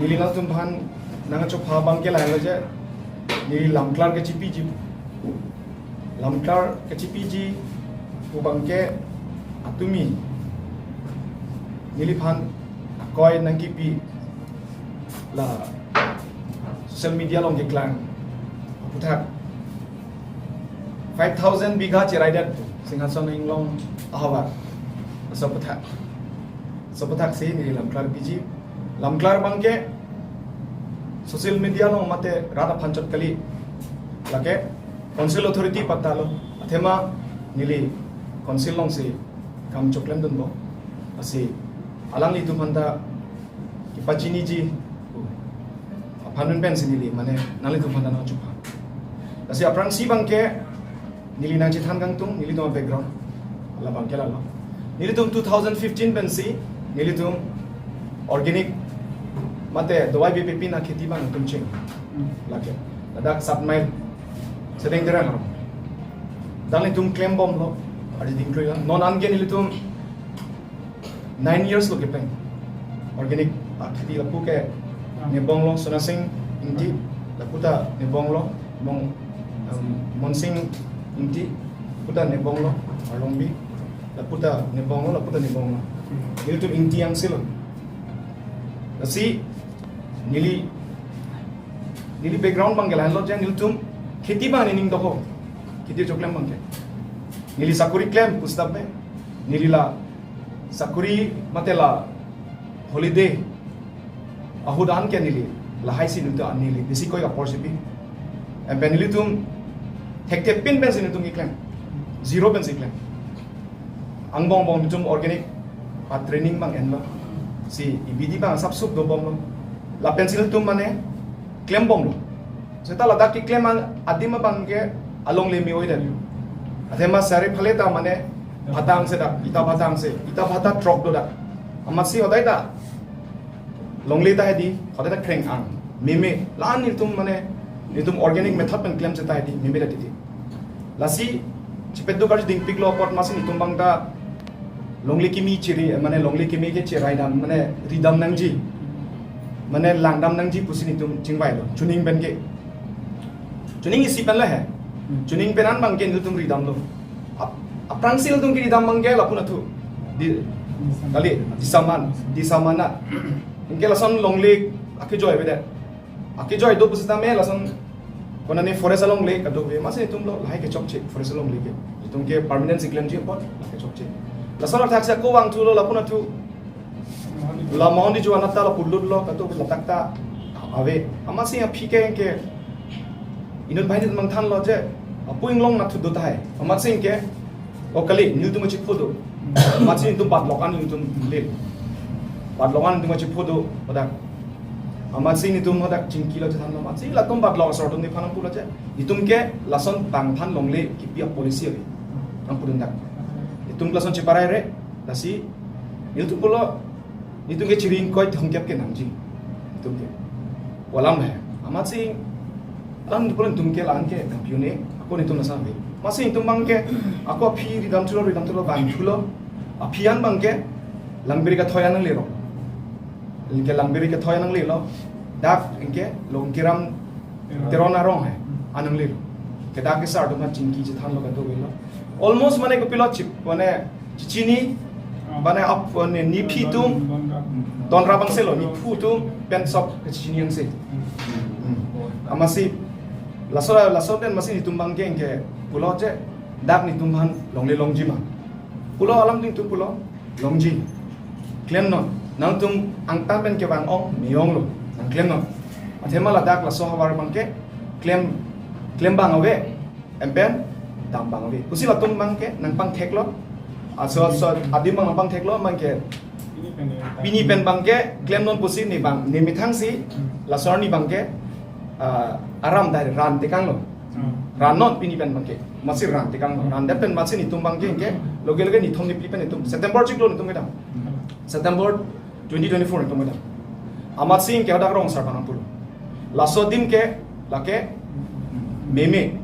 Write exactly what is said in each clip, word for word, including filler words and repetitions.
Neli nangtumphan nangchopha abangke lahelo je, neli lamklar kechipiji. Lamklar kechipiji pu abangke atumi neliphan akoi nangkipi la social media along keklang aphuthak five thousand bigha chiraidet Singhason Inglong ahavar. Laso aphuthak, laso aphuthak si neli lamklar piji. Lamklar abangke social media along mate rat aphan chot kali. Lake council authority patta lo. Athema neli council alongsi kam choklemdunbom. Lasi alanglitum aphanta kepachiniji aphan pen pensi neli mane nanglitum aphanta nangchopha. Lasi aphrangsi abangke neli nangchethan kangtung, nelitum background. Labangke lalo. Nelitum two thousand fifteen pensi nelitum organic mate dawai bepepin akheti abang nelitum cheng. Lake ladak Satmail Sedeng Terang arong. Dak nelitum klembomlo, ardi dingklui la. Non anke nelitum nine years lo kepeng. Organic akheti lapu ke nebonglo Sonasing Ingti, laputa nebonglo Mong, um, Monsing Ingti, laputa nebonglo Arlongbi, laputa nebonglo, laputa nebonglo. Nelitum Ingti angse lo. Lasi neli, neli background abangke lahenlo je nelitum kheti abang nening dokok. Kheti choklem abangke. Neli sakori klem pusitame. Neli la sakori mate la holiday ahut anke neli lahai si nelitum neli besi koi apor si pi. Empen nelitum thekthe pin pensi nelitum keklem. Zero pensi keklem. Angbong angbong nelitum organic a training abang enlo. Si ibidi abang sapsup dobomlo. Lapensi nelitum mane klembomlo. Seta ladak keklem an adim abangke alongle me-oi det. Athema sari phale ta mane bhatang se dak, ita bhatang se, ita bhata throk do dak. Amatsi hodai ta longle ta hedi, hodai ta kreng ang. Meme, la-an nelitum mane, nelitum organic method pen klem seta hedi, meme ta titi. Lasi, chepet do karju dingpiklo apot amatsi nelitum abang ta longle kimi chiri, mane longle kimi ke chirai dam, mane ridam nangji. Mane langdam nangji pusi nelitum chingvailo. Chuning pen ke. Chuning isi pen le he. Chuning pen an abangke nelitum ridamlo. Ap-, aphrangsi nelitum keridam abangke lapu nathu. Di, kali, Disaman, Disamana. Anke lason longle akejoi avedet. Akejoi do pusitame lason konane forest alongle kadokave amatsi nelitumlo lahai kechokche forest alongle ke. Nelitum ke permanent si klemji apot la kechokche. Lason athak si ako vangthulo lapu nathu. La Mount Ijuana ta lapu lutlo kado ladak ta ave. Amatsi aphi ke ke inut banghini mangthanlo je apu inglong nathu do tahai. Amatsi ke o kali, nelitum chiphu do. Amatsi nelitum batlok an nelitum lil. Batlok an nelitum chiphu do, hadak. Amatsi nelitum hadak chingkilo chethanlo, amatsi latum batlok asor atum nephan nangpulo je. Nelitum ke lason bang aphan longle kipi a policy ave. Nangpudun dak. Nelitum lason cheparai re, lasi nelitum pulo, nelitum ke chiri ingkoi thomkep ke nangji. Nelitum ke. Walam he. Amatsi alam pulo nelitum ke la-an ke nangpiu ne, ako nelitum lason ave. Amatsi nelitum abangke, ako aphi ridamthulo, ridamthulo, vangthulo. Aphi an abangke, Langbiri Kathoi an nanglelo. Anke Langbiri Kathoi an nanglelo. Dak anke Longkiram Teron arong he, an nanglelo. Ke dak kesar atum chingki chethanlo kadokavelo. Almost mane kopilo chip, mane chichini, mane ap, mane nephi atum, donra abangselo, nephu atum pen sop chichini angse. Hmm. Amatsi, laso, laso pen amatsi nelitum abangke anke pulo je, dak nelitum aphan longle longji ma. Pulo alam nelitum pulo, longji. Klemnon, nangtum angtan pen kevang ong, me-onglo, nangklemnon. Athema ladak laso ahavar abangke, klem, klem abang ave, empen dam abang ave. Pusi latum abangke nangpangtheklo. Aso, aso, adim abang nangpangtheklo, abangke pini pen abangke klemnon pusi ne abang, ne methang si, laso arni abangke, ah, aram dai ran tekanglo. Rannon pini pen abangke. Amatsi ran tekanglo. Randet pen amatsi nelitum abangke anke, loge loge nithom nephli pen nelitum. September chiklo nelitum kedam. September twenty twenty-four nelitum kedam. Amatsi anke hadak rong asar aphan nangpulo. Laso adim ke, lake, meme.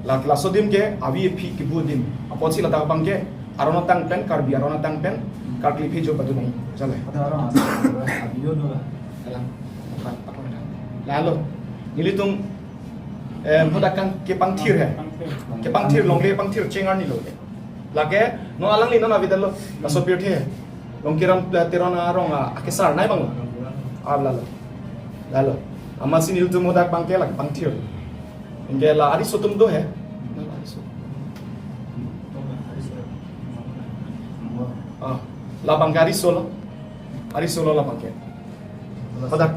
La, laso adim ke, avi aphi kebu adim. Apotsi ladak abangke, aron atang pen, Karbi aron atang pen, karkli phejo padu nai. Jale. Ada orang asal, ada video dulu lah. Dalam. Lalo, nelitum, em, hodak kan kepangthir he. Kepangthir longle, pangthir cheng arni lo. Lake, non alangli non avedetlo, laso pirthe. Longkiram, eh, Teron arong, ah, akesar nai abang lo. Ah, lalo. Lalo. Amatsi nelitum hodak abangke lake pangthir. Anke la ariso atum do he. Ah, la abangke ariso lo. Ariso lo la abangke. Hodak,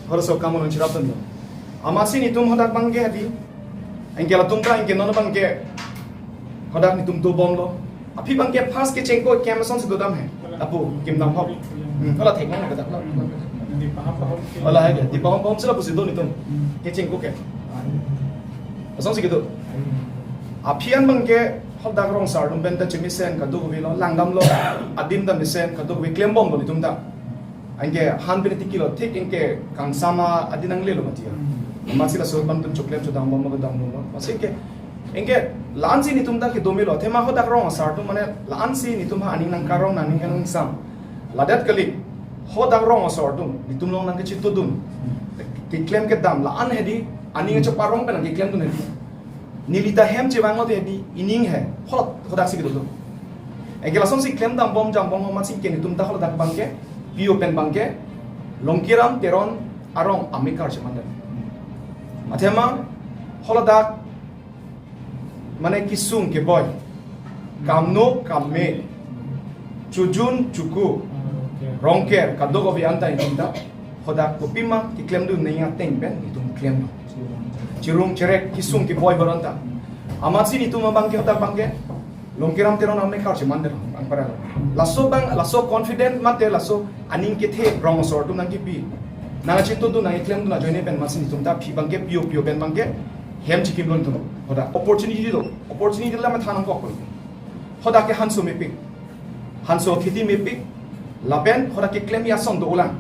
hodak so kamu nang chirap dun. Amatsi nelitum hodak abangke hadi. Anke latum ta anke non abangke. Hodak nelitum dobomlo. Aphi abangke first kechengko kem asonsi dodam he. Apu, kim dam hok. Hmm, hola thek nang kata. Hola hai dia. Di pahom pahom sila pusi do nelitum. Kechengko ke. Asonsi kedo. Aphi an abangke hodak rong asar atum pen ta chemesen kadokave lo, langdamlo. Adim ta mesen kadokave klembomlo nelitum ta. Anke han pen tikilo thik anke kangsam adin nanglelo mati ya. Hmm. Amatsi laso abang atum choklem chodambomlo damlo. Amatsi anke, anke la-ansi nelitum ta kedo melo. Athema hodak rong asar atum mane la-ansi nelitum ha aning nangkarong nang aning kangsam. Ladak kali hodak rong asar atum nelitum along nangkachetongdun. Keklem kedam la-an hedi aning cheparong pen nangkeklem dun hedi. Neli ta hem chevang mati hedi, ining he, holot, hodaksi kedo lo. Anke lasonsi klem dambom jambom amatsi ke nelitum ta holadak abangke, P O pen abangke, Longkiram Teron arong amekar cheman det. Athema, holadak, mane kesung keboi, kamno kamme, chojun choku, rongker, kadokave anta nelitum ta, hodak kopima keklem dun nangji ateng pen nelitum klem. Chirung cherek kesung keboi baron ta. Amatsi nelitum abangke hodak abangke. Longkiram Teron amekar cheman det abang para. Laso abang, laso confident mate laso aning kethe rong asar atum nangkipi. Nangchetongdun nangkeklem dun ajoine pen amatsi nelitum ta aphi abangke P O P O pen abangke. Hem chikimlo nelitum. Hodak opportunity do. Opportunity la matha nangkok. Hodak ke hanso mepik. Hanso kheti mepik, lapen hodak keklemji ason dolang.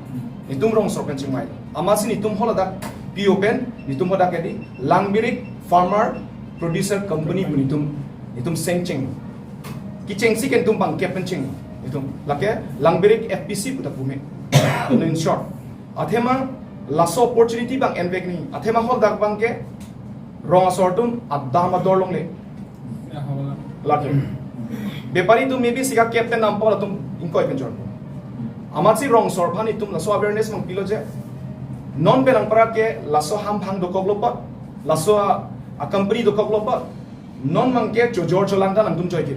Nelitum rong asar pen chingmai. Amatsi nelitum holadak P O pen, nelitum hodak hedi, Langbirik Farmer Producer Company pu nelitum, nelitum sengcheng. Kechengsi ke nelitum abangke pen cheng. Nelitum, lake Langbirik F P C pu ta pume. In short. Athema, laso opportunity abang envek ni. Athema holadak abangke, rong asar atum, adam ador longle. Lake. Bepari atum maybe sika kep pen nampo latum ingkoi pen jor. Amatsi rong asar aphan nelitum laso awareness mangpilo je. Non pen nang para ke laso hamphang dokoklo pa. Laso a, a company dokoklo pa. Non abangke chojor cholang ta nangtum choi ke.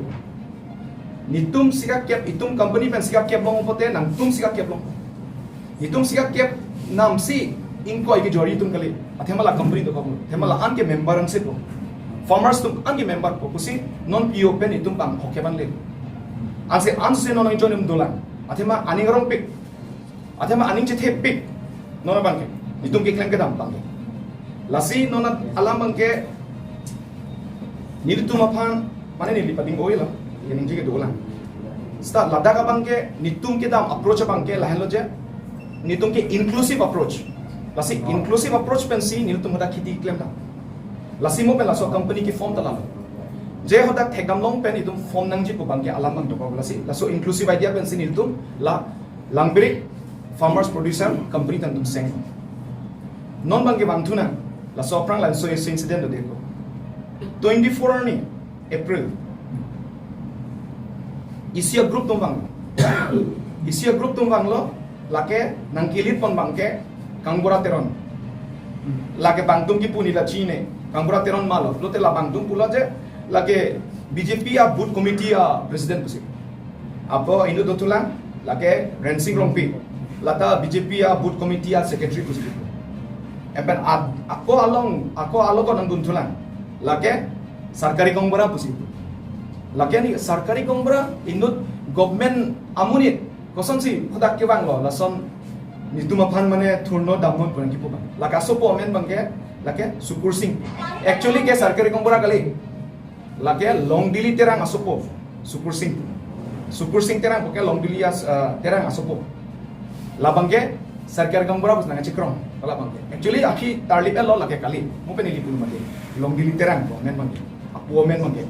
Nelitum sika kep, itum company pen sika kep long pote nangtum sika kep long. Itum sika kep namsi ingkoi kejor itum kali. Athema la company dokok. Athema la-an ke member ansi po. Farmers atum an ke member po. Pusi non P O pen itum abang hoke ban le. Ansi ansi non nang join dolang. Athema aning rongpik. Athema aning chethepik. Non abangke. Itum keklem kedam abangke. Lasi non alam abangke. Nelitum aphan, mane neli pading oi lo, keningje kedolang. Seta ladak abangke, nelitum kedam approach abangke, lahenlo je, nelitum ke inclusive approach. Lasi inclusive approach pensi, nelitum hodak kheti klemdam. Lasi mo pen laso company ke form ta lalo. Je hodak thekdam long pen, nelitum form nangji pu abangke alam abang dokok. Lasi, laso inclusive idea pensi nelitum, la Langbirik Farmers Producer Company ta nelitum seng. Non abangke bang thuna, laso aphrang laso incident do deko. Twenty-four arni April. Isi a group atum vang. Isi a group atum vanglo, lake nangkilit pon abangke Kangbura Teron. Lake bang atum kipu neli ta chini, Kangbura Teron malo. Lote la bang atum pulo je, lake B J P a booth committee a president pusi. Apo inut dothulang, lake Rensing Rongpi. Lata B J P a booth committee a secretary pusi. Epen ad-, ako along, ako along ko nangdunthulang. Lake Sarkari Gaonbura pusi. Lake ni Sarkari Gaonbura inut government amonit kosonsi hodak kevanglo, lason nelitum aphan mane thurno damnon pu nangkipu abang. Lake asopo amen abangke, lake Sukur Singh. Actually ke Sarkari Gaonbura kali. Lake Longdili Terang asopo, Sukur Singh. Sukur Singh Terang puke Longdili as-, eh, Terang asopo. La abangke Sarkari Gaonbura pusi nangchekrong, la abangke. Actually, akhi tarlip lo lake kali. Mo pen neli pulo mati. Longdili Terang pu amen abangke. Apo amen abangke.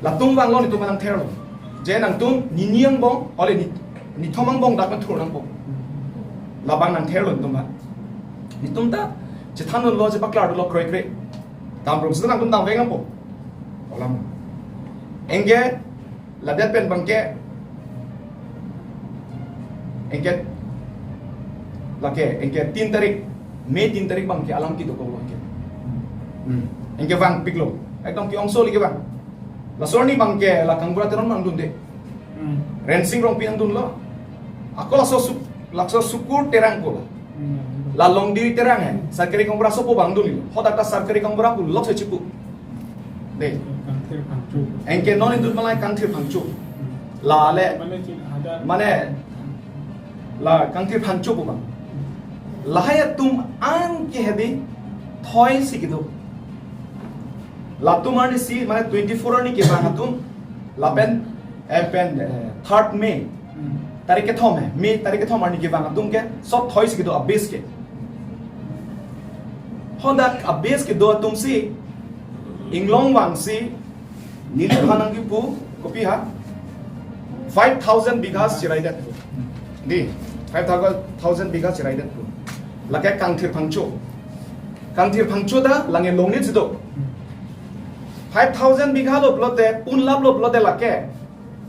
Latum vanglo nelitum nangtherlo. Je nangtum nini angbong, ole ni, nithom angbong dak nangthur nangpo. Labang nangtherlo nelitum abang. Netum ta chethan lo, chepaklar lo kroikre. Dambrum sita nangtum dam veng apo. Olam. Anke ladak pen abangke, anke, lake, anke tin tarik, May tin tarik abangke alam kedokok lo anke. Hmm. Anke vangpik lo. Ekdom ke-ongso lagi vang. Laso arni abangke la Kangbura Teron nangdunde. Hmm. Rensing Rongpi nangdunlo. Ako laso Su-, laso Sukur Terang ko la. Hmm. La Longdiri Terang he. Sarkari Kangbura asopo abang dunlo. Hadak ta Sarkari Kangbura pu lok se chipu. Dei. Kangthir Phangcho. Anke non indut malai Kangthir Phangcho. Hmm. La le. Mane chin ada. Mane la Kangthir Phangcho pu abang. Lahai atum anke hedi thoi si kedo. Latum arni si, mane twenty-four arni kevang atum, lapen, eh, pen, eh, third May, Hmm. tarik kethom he, May tarik kethom arni kevang atum ke, sot thoi si kedo a-base ke. Hadak a-base kedo atum si, inglong vangsi, neliphan nangkipu, kopi ha? Five thousand bighas chiraidet. Dei, five thousand bighas chiraidet. Lake Kangthir Phangcho. Kangthir Phangcho ta, lang-e longnit si do. Five thousand bigha lo pulote, pun lap lo pulote lake.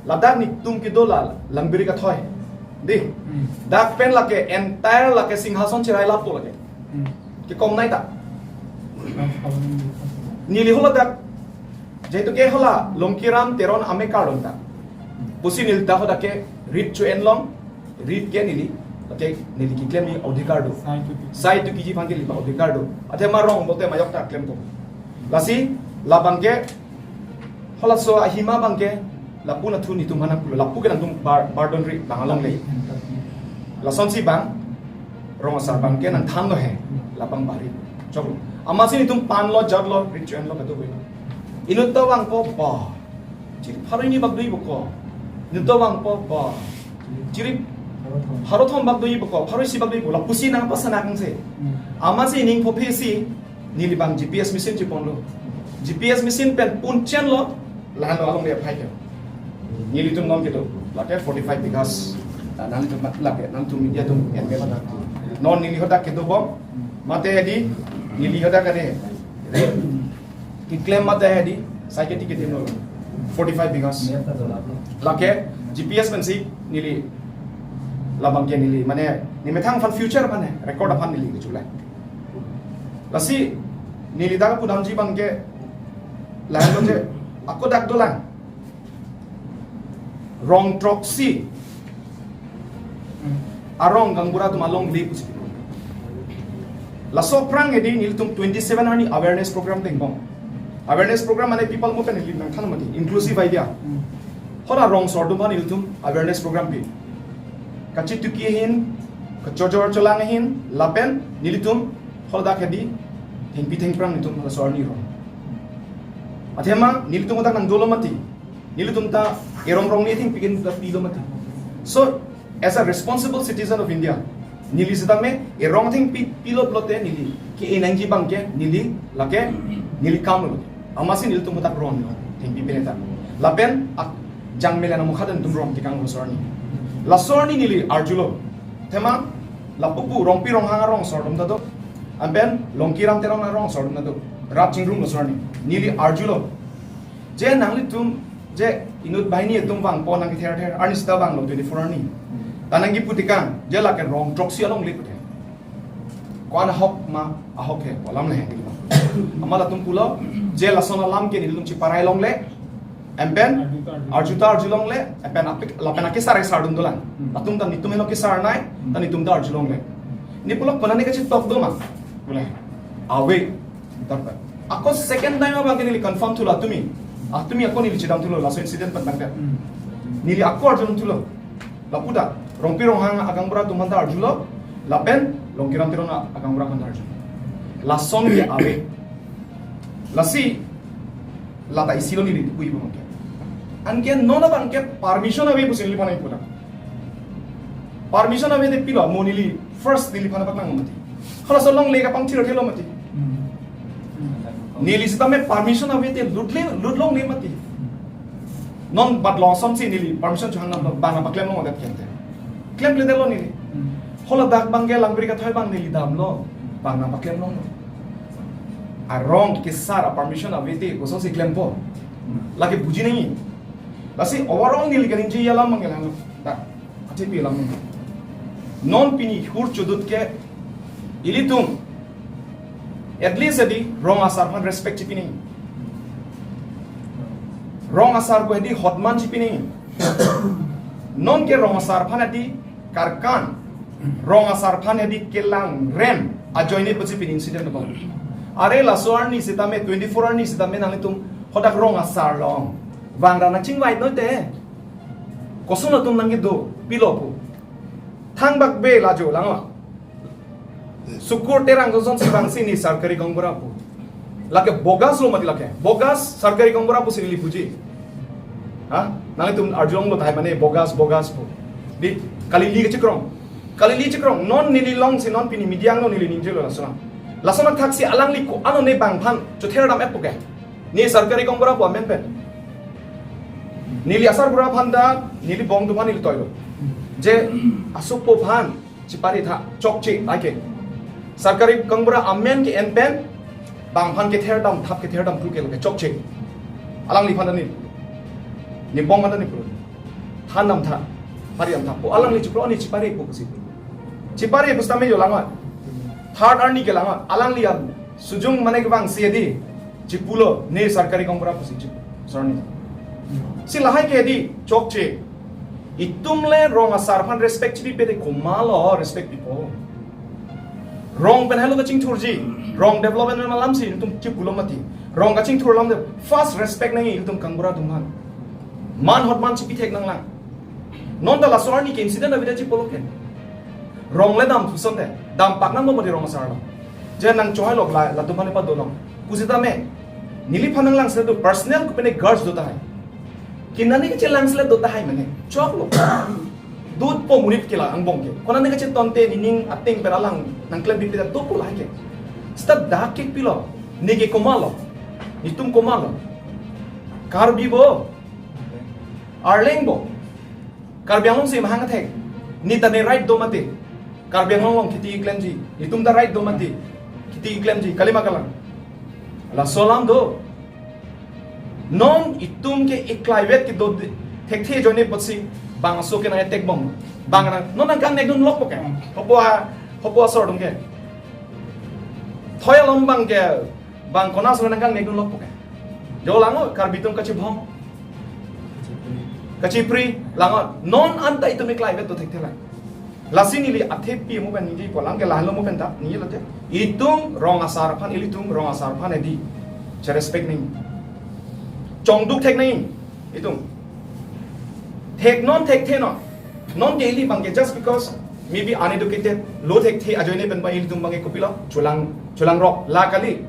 Ladak netum kedo la, Langbiri Kathoi. Dei. Hmm. Dak pen lake, entire lake Singhason chirai lap po lake. Hmm. Kekom nai ta. Neli hala dak. Jehetu ke hala, Longkiram Teron amekar lon ta. Pusi neli ta hadak ke rit cho-en long. Rit ke neli, lake neli keklem ni odhikar do. Sai tu ki. Sai tu kiji aphan ke neli pa odhikar do. Athema rong pulote majok ta klem po. Lasi, la abangke, halaso ahima abangke, lapu nathu netum aphan nangpulo, lapu ke nangtum bar-, bardon ri abang alongle. Lasonsi abang, rong asar abangke nangthanlo he, labang bari. Choklo. Amatsi netum pan lo, jat lo, rit cho-en lo, katu lo. Inut ta vangpo, ba. Chiri pharo hini bak do-ipo ko. Inut ta vangpo, ba. Chiri pharo thom bak do-ipo ko, pharo isi bak do-ipo. Lapusi nangpasana kangse. Hmm. Amatsi ning phophe si, neli abang G P S machine chiponlo. G P S machine pen pun chenlo, lahenlo alongle aphai ke. Nelitum non kedo, lake forty-five bighas. Ah, nanglitum mat lake, nanglitum media atum en ke mana. Non neli hadak kedo bom, mate hedi, neli hadak ade. Keklem mate hedi, sai keti keti no. Forty-five bighas. Lake, G P S pensi, neli, labang ke neli, mane, nemethang aphan future mane, record aphan neli kechulai. Lasi, neli dak pudamji abangke, lahenlo je, ako dak dolang. Rong throksi. Hmm. Arong gaonbura atum alongle pusi. Laso aphrang hedi nelitum twenty-seven arni awareness program tengbom. Awareness program mane people movement neli nangthan mati, inclusive idea. Hmm. Hala rong asor atum aphan nelitum awareness program pi. Kachituki ahin, kachojor cholang ahin, lapen nelitum hala dak hedi, thengpi thengphrang nelitum laso arni rong. Athema, nelitum dak nangdolo mati. Nelitum ta erong rong ni thengpi kin ta pilo mati. So, as a responsible citizen of India, neli sitame erong thengpi pilo pulote neli ke-enangji abangke neli lake neli kam lo. Amatsi nelitum dak rong thengpi pine ta. Lapen ak jang melen amokha atum rong tikang laso arni. Laso arni neli arjulo. Athema lapu pu Rongpi Ronghang arong asor atum ta do. Lapen Longkiram Teron arong asor atum ta do. Rat chingrum laso arni. Neli arjulo. Je nanglitum, je inut banghini atum vangpo nang kether ther, arni sita vanglo twenty-four arni. Ta nangkipu tikang, je lake rong throksi alongle pute. Ko-an ahok ma, ahok he, pu alam le he. Amat latum pulo, je lason alam ke nelitum chiparai longle, lapen, arju ta arju longle, lapen apik, lapen akesar akesar dun dolang. Latum ta netum helo kesar nai, ta netum ta arju longle. Neli pulo ko-an ne kachitok do ma, pule. Ave. Dapat. Ako second time abangke neli confirm thulo atumi. Atumi ako neli chedam thulo laso incident pen tangte. Hmm. Neli ako arjulong thulo. Lapu ta, Rongpi Ronghang agaonbura atum aphan ta arjulo, lapen Longkiram Teron agaonbura aphan ta arjulo. Lason ke ave. Lasi, lata isi lo neli puji abangke. Anke non abangke permission ave pusi neliphan nangpu ta. Permission ave te pilo, mo neli first neliphan abak nang mati. Halaso alongle kapangthir thelo mati. Hmm. Neli sitame permission ave te lut le, lut longle mati. Non bat lo asonsi neli permission chohang nang bang apa klem longle dak kente. Klemkledetlo neli. Hmm. Hala dak abangke Langbiri Kathoi abang neli damlo. Bang nangpaklem long. Arong kesar a-permission avete kosonsi klempo. Lake buji nangji. Lasi overall neli kaningje alam mangkelang. Ta, achipi alam. Non pini hur chodut ke ilitum at least adi rong asar aphan respect chipi nangji. Rong asar ko adi hotman chipi nangji. Non ke rong asar aphan adi karkan, rong asar aphan adi kelangrem ajoine pusi pini incident abang. Are laso arni sitame, twenty-four arni sitame nanglitum hadak rong asar along vangra nangchingvai noi te. Koson atum nangkedo, pilo pu. Thangbak be lajo lang ma. Sukur Terang Johnson si bangsi ne sarkari gaonbura pu. Lake bogus lo mati lake. Bogus sarkari gaonbura pusi neli puji. Ha? Nanglitum arjulonglo tahai mane bogus, bogus pu. Di kali li kechikrong. Kali li chikrong. Non neli longsi non pini media angno neli ningjelo laso. Laso nangthaksi alangli ko-an ne bang aphan chother dam-et pu ke. Ne sarkari gaonbura pu amen pen. Neli asarbura aphan ta, neli bong atum aphan neli toilo. Je asoppo aphan chipari tha, chokche, aike. Sarkari gaonbura amen ke-en pen, bang aphan kether dam thap, kether dam kru ke lake chokche. Alangliphan ta ne. Ne bong aphan ta ne pu. Than dam tha, pari dam tha. Pu alangli chipro ne chipari pu pusi. Chipari pusitame jo lang ma. Third arni ke lang ma. Alangli an sujung mane kevangsi adi. Chipulo, ne sarkari gaonbura pusi chipu. Sorry. Si lahai ke adi, chokche. Itum le rong asar aphan respect chipipe te komatlo respect pipo. Rong pen helo kachingthurji. Rong development alamsi itum chipulo mati. Rong kachingthur alam de first respect nangji itum gaonbura atum aphan. Man hotman chipithek nanglang. Non ta laso arni ke incident avida chipolo ke. Rong le dam thuson te. Dampak nangpo mati rong asar lo. Je nangchohai lok la, latum aphan padolong. Pusitame. Neliphan nanglang sila do personal kopine grudge do tahai. Konane kachelangselet do tahai mane. Choklo. Dut po murit kela angbong ke. Konane kachetonte nening ateng pen alang nangklem bibida do pu lahai ke. Seta dak ke pilo. Ne ke komatlo. Netum komatlo. Karbi bo. Arleng bo. Karbi Anglong si mahang athek. Ne ta ne right do mati. Karbi Anglong along kheti keklemji. Netum ta right do mati. Kheti keklemji. Kali ma kalang. Laso alam do. Non itum ke eklaivet kedo de-, thekthe ajoine apotsi bang aso ke nang-etek bom. Bang nang, non nangkangnekdun lok po ke. Hopo a, hopo asor atum ke. Thoi along bang ke, bang kona asor nangkangnekdun lok po ke. Jo lang o, Karbi atum kachibhong. Kachipri, lang o, non anta itum eklaivet do thekthe lang. Lasi neli athepi mo pen neli kolang ke lahelo mo pen ta, neli lote. Itum rong asar aphan, ilitum rong asar aphan edi. Che respect nangji. Chongduk thek nangji. Itum. Thek non thekthe non. Non ke ili bang ke just because maybe uneducated, lo thekthe ajoine pen ba ilitum bang ke kopilo, chulang, chulang rok, la kali.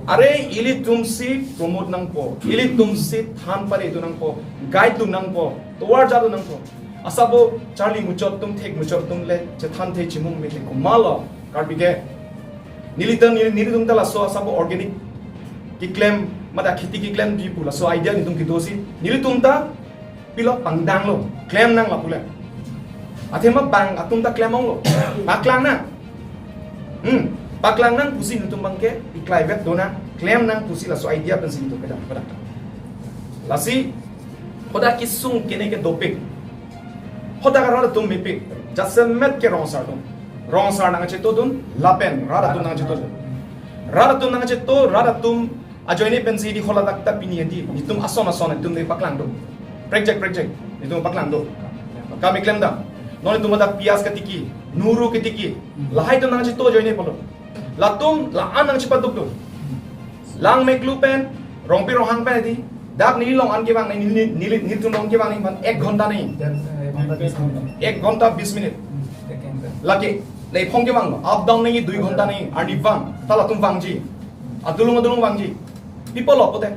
Are ilitum si promote nangpo, ilitum si than pare dun nangpo, guide dun nangpo, tovar ja dun nangpo. Asabo charli muchot atum thek muchot atum le chethan the chimung me the komatlo Karbi ke. Nelitum neli, nelitum ta laso asabo organic keklem mate kheti keklemji pu laso idea netum kedo si. Nelitum ta pilo pangdang lo, klem nang lapu le. Athema bang atum ta klem ong lo. Paklang nang. Hmm, paklang nang pusi netum bang ke eklaivet do nang, klem nang pusi laso idea pensi netum kedam pada. Lasi, hoda kesung kene ke dopik. Hoda ka rat atum mepik. Jasemet ke rong asar atum. Rong asar nangchetodun, lapen rat atum nangchetodun. Rat atum nangcheto, rat atum ajoine pensi di hola dak ta pini edi, netum ason ason netum ne paklang do. Prekjak prekjak, netum paklang do. Kami klem dam. Non netum dak pias ketiki, nuru ketiki. Lahai atum nangcheto ajoine pulo. Latum, la-an nangchepaduk do. Langmeklu pen, Rongpi Ronghang pen edi, dak neli along an kevang nangji, neli, neli, nelitum along kevang nangji aphan ek ghonta nangji. Dan, eh, ghonta bis minit. Ek ghonta bis minit. Hmm, ek ghonta. Lake, le phong kevang lo, up down nangji, dui ghonta nangji, arnivang, ta latum vangji. Adolong adolong vangji. Pi apotlo pulote,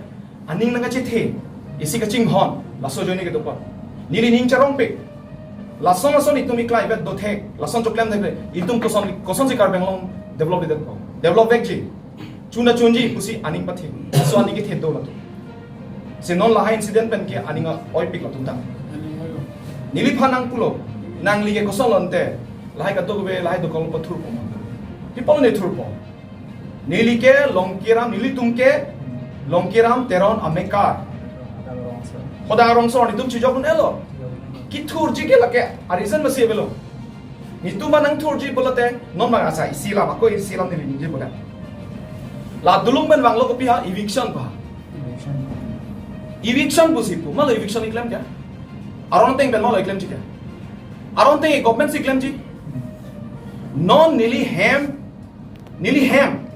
aning nangkachethe, isi kachinghon, laso ajoine kedo apot. Neli ning charongpik. Lason lason itum eklaivet do thek, lason choklem thek le, itum koson, kosonsi Karbi Anglong develop le det po. Develop vekji. Chun ta chunji pusi aning pathe. Laso aning kethe do latum. Si non lahai incident pen ke aning a-oipik latum ta. Neliphan nangpulo, nangli ke koson lo ante, lahai kadokave, lahai dokok lo pathurpo. People ne thurpo. Neli ke Longkiram, nelitum ke Longkiram Teron amekar. Hodang Rongso netum chijok un-elo. Kithurji ke lake a reason masi avelo. Netum ma nangthurji pulote non bang asa isi lam ako isi lam neli ningje pulote. La dulung pen vanglo kopi ha eviction pa. Eviction pusi pu. Malo eviction keklem ke? Aron ateng pen malo keklemji ke? Aron ateng government si klemji. Non neli hem, neli hem.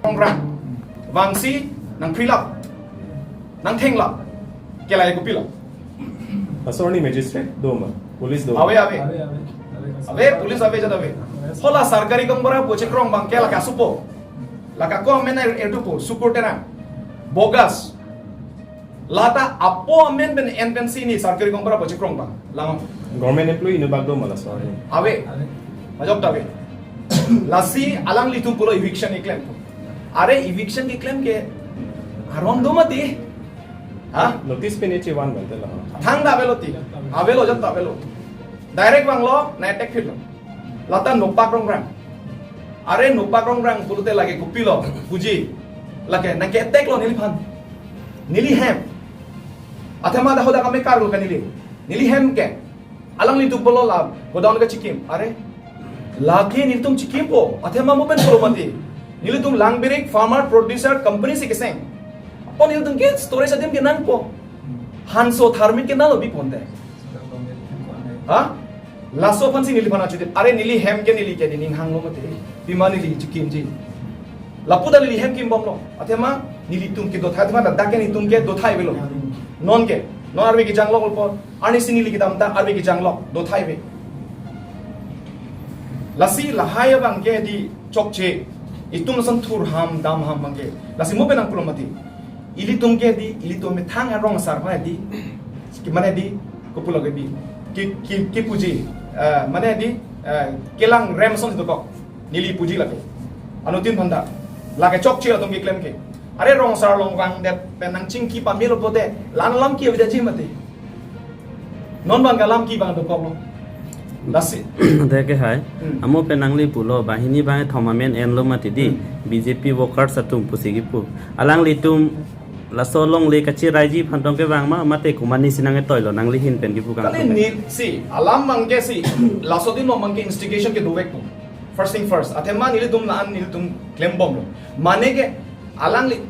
Kongrang. Vangsi nangphrilap. Nangthenglap. Ke lahai kopilo? Laso arni magistrate do ma? Police do ma? Ave, ave. Ave, ave. Ave, police ave jat ave. Hala sarkari gaonbura pu chekrong abang ke lake asupo. Lake ako amen er-, erdupo, Sukur Terang. Bogus. Lata apo amen pen en pensi ne sarkari gaonbura pu chekrong abang. Lang. Government employee inut bak do ma laso arni? Ave. Majok ta ave. Lasi alanglitum pulo eviction keklem. Are eviction keklem ke aron do mati. Ha? Notice pine chevan bante la. Thangta avelo ti. Avelo jat ta avelo. Direct vanglo, na attack phirlo. Lata nopak rongrang. Are nopak rongrang pulote lake kopilo, puji. Lake nangke-attack lo neliphan. Neli hem. Athema dak hodak amekar lo ke neli. Neli hem ke. Alanglitum pulo la godown ke chikim. Are. Lake nelitum chikimpo. Athema mo pen pulo mati. Nelitum Langbirik Farmer Producer Company si keseng. Apot nelitum ke storage adim ke nangpo. Hanso tharmit ke nalo biponte. Ha? Laso aphansi neliphan achutit. Are neli hem ke neli ke ning hanglo mati. Pima neli chikimji. Lapu ta neli hem kimbomlo. Athema nelitum kedothai, athema dak ke netum ke dothai avelo. Non ke. Non arve kejang lok ulpo. Arnisi neli kedam ta arve kejang lok. Dothai ave. Lasi lahai abang ke di chokche. Itum lason thur ham, dam ham abang ke. Lasi mo pen nangpulo mati. Ilitum ke di, ilitum methang arong asar mane di, ki mane di, kopulo ke di, ki, ki, kipuji, eh, mane di, eh, kelang rem ason dokok, neli puji lake. Anuttin aphan ta, lake chokche atum keklem ke. Are rong asar along vangdet pen nangchingki pamelo pote, la-an alam ki avedetji mati. Non abang ke alam ki abang dokoklo. Lasi. Deke hai. Hmm. Amo pen nangli pulo, banghini bang thom amen enlo mati di. Hmm. B J P workers atum pusi kipu. Alanglitum laso longle kachiraiji aphan tong kevang ma, mate komatne si nangketoilo, nangli ahin pen kipu kang. Kali atum ni, si, alam abang ke si, laso adim abang ke instigation ke dovek pu. First thing first. Athema nelitum la-an nelitum klembomlo. Mane ke alangli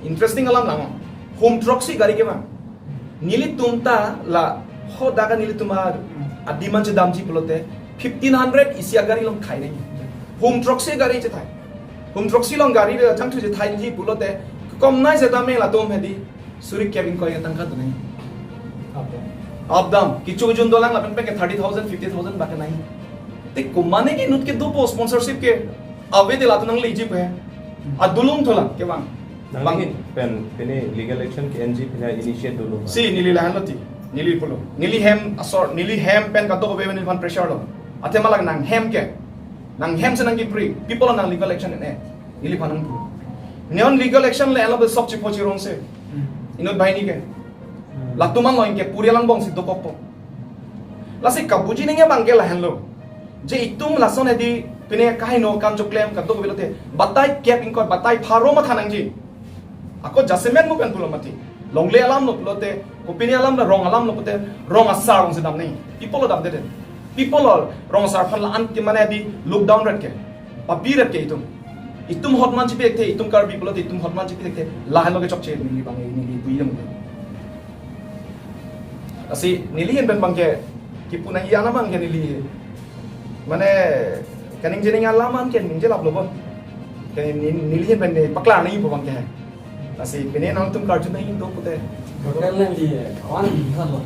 interesting alam lang. Home truck si gari kevang. Nelitum ta la hodak nelitum a, a-demand chedamji pulote fifteen hundred isi agari along khai nangji. Home truck si gari chethai. Home truck si along gari le jangthu chethaiji pulote komnai setame latum hedi suri kep ingkoi atangka dunai. Up down. Up down. Kichu jun dolang lapen pen ke thirty thousand, fifty thousand bak nai. Te komatne ke inut ke dopo sponsorship ke. Ave te latum nangleji pe. Adulung tholang kevang. Nangli ahin pen pine legal action ke-enji pine initiate dolo. Si neli lahenlo ti. Neli pulo. Neli hem asor, neli hem pen kadokave neliphan pressure lo. Athema lake nanghem ke. Nanghem si nangkipri. People nang legal action en-e. Neliphan nangpu. Non legal action le alo be sok chipo chirong se. Inut banghini ke. Latum angbong ke puri alangbong si dokokpo. Lasi kabuji nangji abang ke lahenlo. Je itum lason hedi pine kaheno kam choklem kadokave lote. Batai kep ingkoi batai pharo matha nangji. Ako jasemet mo pen pulo mati. Longle alam lo pulote, kopine alam lo, rong alam lo pulote, rong asar along si dam nangji. People lo damdedet. People lo rong asar aphan la-an ke mane di look down ret ke. Papi ret ke itum. Itum hotman chipi thekthe, itum Karbi pulote, itum hotman chipi thekthe. Lahenlo ke chokche neli abang neli pui dam. Lasi neli ahin pen abang ke kipu nangji ana abang ke neli. Mane kaningje nangji alam an ke ningje laplo bon. Ke ne-, neli ahin pen ne paklang nangji pu abang ke. Lasi pine nangtum karju nangji do pute. Total nangji one bigha lo.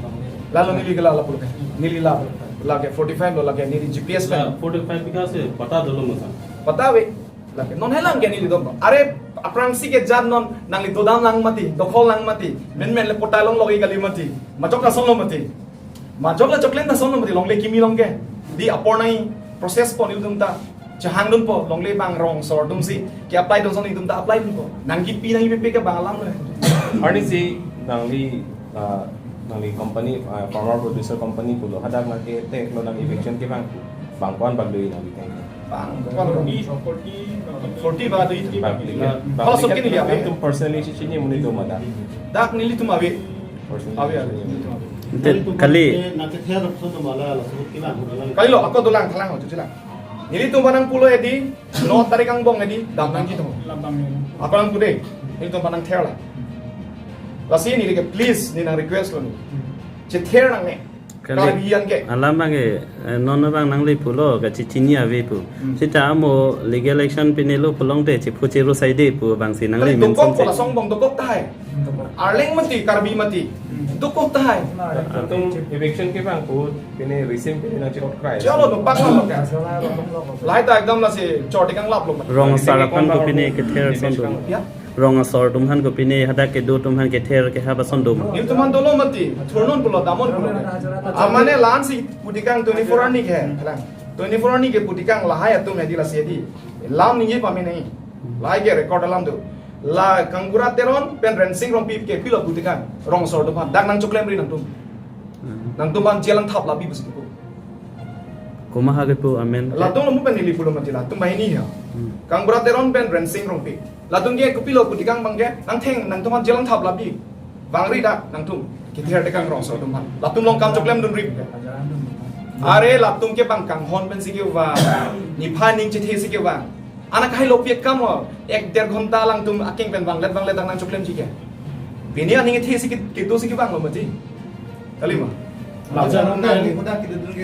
Lalo neli ke la lapu ke. Neli la, lake forty-five lo lake neli G P S la pen. Forty-five bigha se patta dolo masa. Patta ave. Lake non helang ke neli dom. Are aphrangsi ke jan non nangli dodam lang mati, dokhol lang mati. Men men le patta long logi kali mati. Majok lason lo mati. Majok la choklen ta son lo mati, longle kimi along ke. Di apor nangji process po nelitum ta. Chehangdunpo, longle abang rong asor atum si ke-apply dun son nelitum ta apply dunpo. Nangkipi nangkipi ke abang alam lo. Arnisi nangli, ah, nangli company, ah, farmer producer company pulo hadak nangke-attack lo nang eviction kevang. Bang ko-an bang do nangli teng. Bang, bang, forty, forty ba do itu. Bang, bang. Kalau sokin neli ave. Tum personally si chini amonit do ma dak? Dak nelitum ave. Personally ave, ave. Chini amonit do ma ave. Ante kali. Kali lo, ako dolang, thalang ho, chuchilang. Nelitum aphan nangpulo edi, no tarik angbong edi, dam nangji tong. Ako nangpu de, nelitum aphan nangther lang. Lasi neli ke please, neli nang request lo ni. Chether nangne. Kali. Karbi an ke. Alam abang ke, eh, non abang nangli pulo, kachechini ave pu. Hmm. Sita amo legal action pine lo pulote, chephu cheru saide pu abang si nangli kali mention dokok si. Kola songbong dokok tahai. Arleng mati, Karbi mati. Hmm. Dokok tahai. Atum eviction kevang pu, pine receive pine nangchikot krai. Chalo, no paklo lo ka. Lahai ta ekdom lasi chor tekanglap lo. Rong asar aphan kopine kether ason do? Ya. Rong asor atum aphan kopine hadak kedo atum aphan kether kehap ason do ma? Nelitum aphan dolo mati, thurnon pulo, damnon pulo. Amane la-an si pu tekang twenty-four arni ke, lang. Twenty-four arni ke pu tekang lahai atum hedi lasi hedi. Lam ningje pame nai. Lahai ke record alam do. La Kangura Teron pen Rensing Rongpi ke kopilo pu tekang. Rong asor atum aphan. Dak nangchoklemri nangtum. Nangtum aphan jail nangthap labi pusi pu. Komat ha kepu amen? Latum lo mu pen neli pulo mati latum banghini ya. Hmm. Kangura Teron pen Rensing Rongpi. Latum ke kopilo pu tekang abang ke, nangtheng, nangtum aphan jail nangthap labi. Vangri dak, nangtum. Kether tekang rong asor atum aphan. Latum along kam choklemdunri. Are latum ke bang kanghon pensi kevang. Niphai ning chethe si kevang. Anak hai lo piak kam ho. Ek der ghonta alangtum akeng pen vanglet vanglet dak nangchoklemji ke. Pini aning chethe si ke, kedo si kevang lo mati. Kali ma? Lapu aja nang nang. Nang hodak kedodun ke